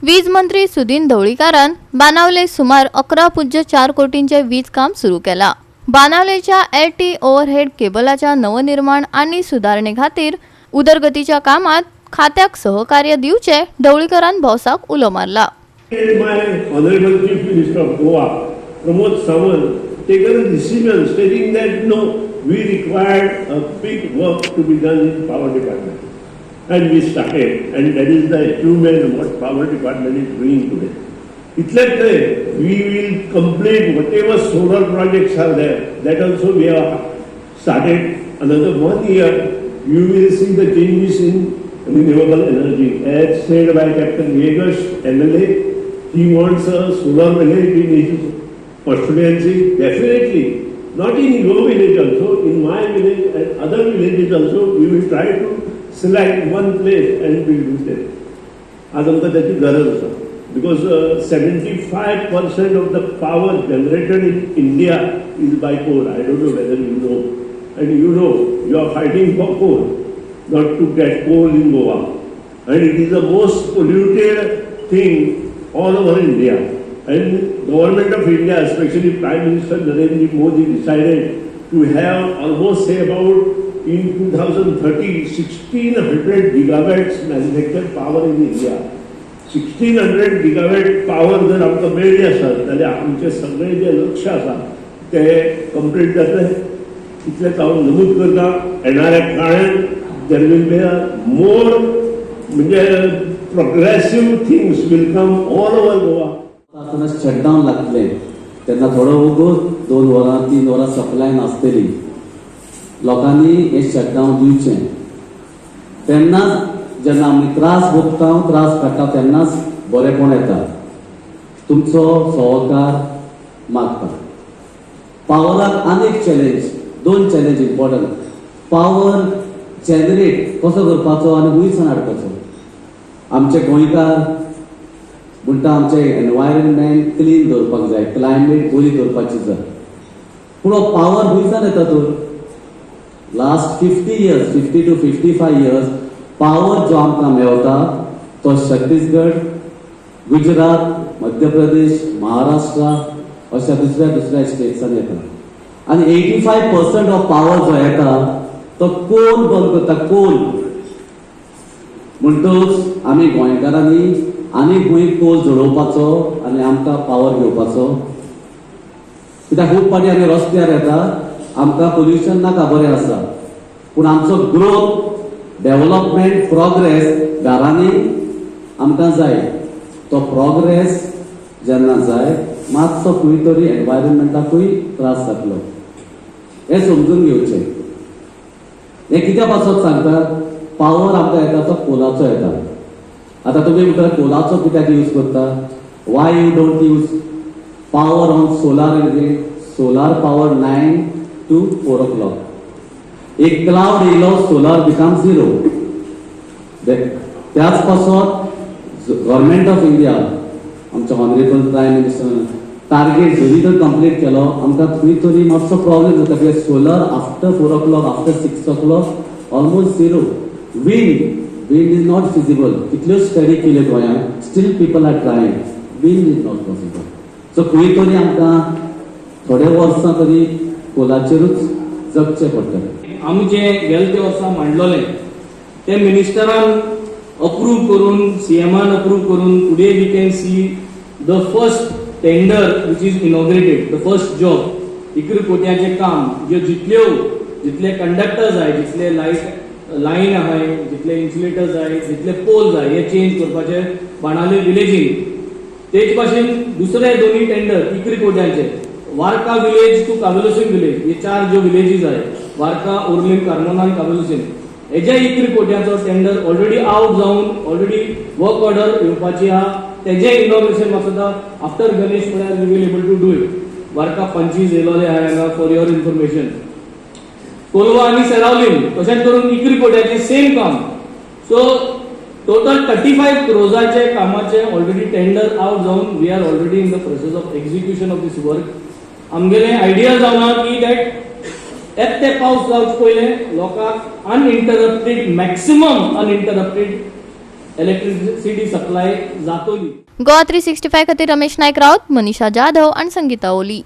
वीज मंत्री सुदिन ढवळीकारान बाणावले सुमार 11.4 कोटींचे वीज काम सुरू केला. बाणावलेच्या एलटी ओव्हरहेड केबलाच्या नवनिर्माण आनी सुदारणे खातीर उदरगतीच्या कामात खात्याक सहकार्य दिवचे ढवळीकरान भौसाक उलो मारला. My Honorable Chief Minister of Goa, Pramod Sawant, taken a decision stating that no, we required a big work to be done in power department. And we started, and that is the achievement what power department is doing today. इतलेच न्हय, we will complete whatever solar projects are there, that also we have started. Another one year, you will see the changes in renewable energy. As said by Captain Viegas, MLA, he wants a solar village in his constituency. Definitely, not in your village also, in my village and other villages also, we will try to select one place and we'll do that. आज आमकां त्याची गरज आसा because 75% of the power generated in India is by coal. I don't know whether you know, and you know you are fighting for coal, not to get coal in Goa, and it is the most polluted thing all over India. And Government of India, especially Prime Minister Narendra Modi, decided to have almost, say, about in 2030 1600 gigawatts manufactured power in India. 1600 gigawatt power जर आमकां मेळ्ळी आसत जाल्यार आमचे सगळे जे लक्ष आसा ते कंप्लीट जातले. इतलेंच हांव नमूद करता, येणाऱ्या काळान there will be a more म्हणजे progressive things will come all over Goa. आसतना शटडावन लागतलें तेन्ना थोडो वगत 2 वरां 3 वरां सप्लाय नासतली. लोकांनी हें शटडावन दिवचें. तेन्नाच जेन्ना आमी त्रास भोगता, त्रास काडटा, तेन्नाच बरेपण येता. तुमचो सहकार मागता. पावराक आनीक चॅलेंज, दोन चॅलेंज इम्पॉर्टंट. पावर जनरेट कसो करपाचो आनी खंयसान हाडपाचो? आमचे गोंयकार म्हणटा, आमचें एनवायरमेंट क्लीन दवरपाक जाय, क्लायमेट बरी दवरपाची जाय. पूण हो पावर खंयसान येता तर? Last 50 years, 50 to 55 years, power जो आमकां मेवता तो छत्तीसगड, गुजरात, मध्य प्रदेश, महाराष्ट्र अशा दुसऱ्या दुसऱ्या स्टेट्सान येता आनी 85% of power जो येता तो कोल बंद करता, कोल. म्हणटकच आमी गोंयकारांनी आनी खंय कोल जळोवपाचो आनी आमकां पावर घेवपाचो? कित्याक खूब फावटी आमी रस्त्यार येता, आमकां पोल्युशन नाका, बरें आसा, पूण आमचो ग्रोथ, डेव्हलपमेंट, प्रोग्रेस घरांनी आमकां जाय. तो प्रोग्रेस जेन्ना जाय, मातसो खंय तरी एनवायरमेंटाकूय त्रास जातलो हें समजून घेवचें. हें कित्या पासत सांगता? पावर आमकां येता तो कोलाचो येता. आतां तुमी म्हणटा, कोलाचो कित्याक यूज करता? Why you don't use power on solar energy? Solar power 9 to 4 o'clock. एक क्लाउड येयलो, solar become zero. त्याच पासत गव्हर्मेंट ऑफ इंडिया, आमच्या ऑनरेबल प्रायम मिनिस्टर, टार्गेट जरी तर कंप्लीट केलो, आमकां खंय तरी मातसो प्रॉब्लेम जाता कित्याक solar after 4 o'clock, after 6 o'clock almost zero. Wind is not feasible. कितल्यो स्टडी केल्यो गोंयांत, still people are trying, wind is not possible. So खंय तरी आमकां थोडे वर्सां तरी कोलाचेरूच जगचें पडटलें. आमी जे गेले ते वर्सा मांडलोले ते मिनिस्टरान अप्रूव करून, सीएमान अप्रूव करून, today we can see the first tender which is inaugurated, the first job. 11 कोट्याचें काम ज्यो जितल्यो जितले कंडक्टर्स आहाय, जितले लायट लायन आहाय, जितले इन्सुलेटर्स आहाय, जितले पोल्स आहाय, हे चेंज करपाचे बाणावले विलेजीन. तेच भाशेन दुसरे दोन्ही टेंडर 11 कोट्यांचे, वार्का विलेज टू कावेलोसीम विलेज, हे चार ज्यो विलेजीस आहे, वार्का, ओर्लीम, कार्मोना आनी कावेलोसीम, हेजे 11 कोट्यांचो टेंडर ऑलरेडी आउट जावन ऑलरेडी वर्क ऑर्डर येवपाची आहा. तेजे इनॉग्रेशन म्हाका दिसता आफ्टर गणेश म्हळ्यार we will able to do it. Varca 25 येयलोले आहा हांगा, फॉर your information. Colva आनी सेरावलीम तशेंच करून 11 कोट्याचें सेम काम. सो टोटल 35 क्रोजाचे कामाचे ऑलरेडी टेंडर आउट जावन we are already in the process of execution of this work. आमगेले आयडिया जावना की that येत ते पावस जावचे पयलें लोकांक uninterrupted, maximum uninterrupted electricity supply जातली. गोवा 365 खातीर रमेश नायक राऊत, मनीषा जाधव आणि संगीता ओली.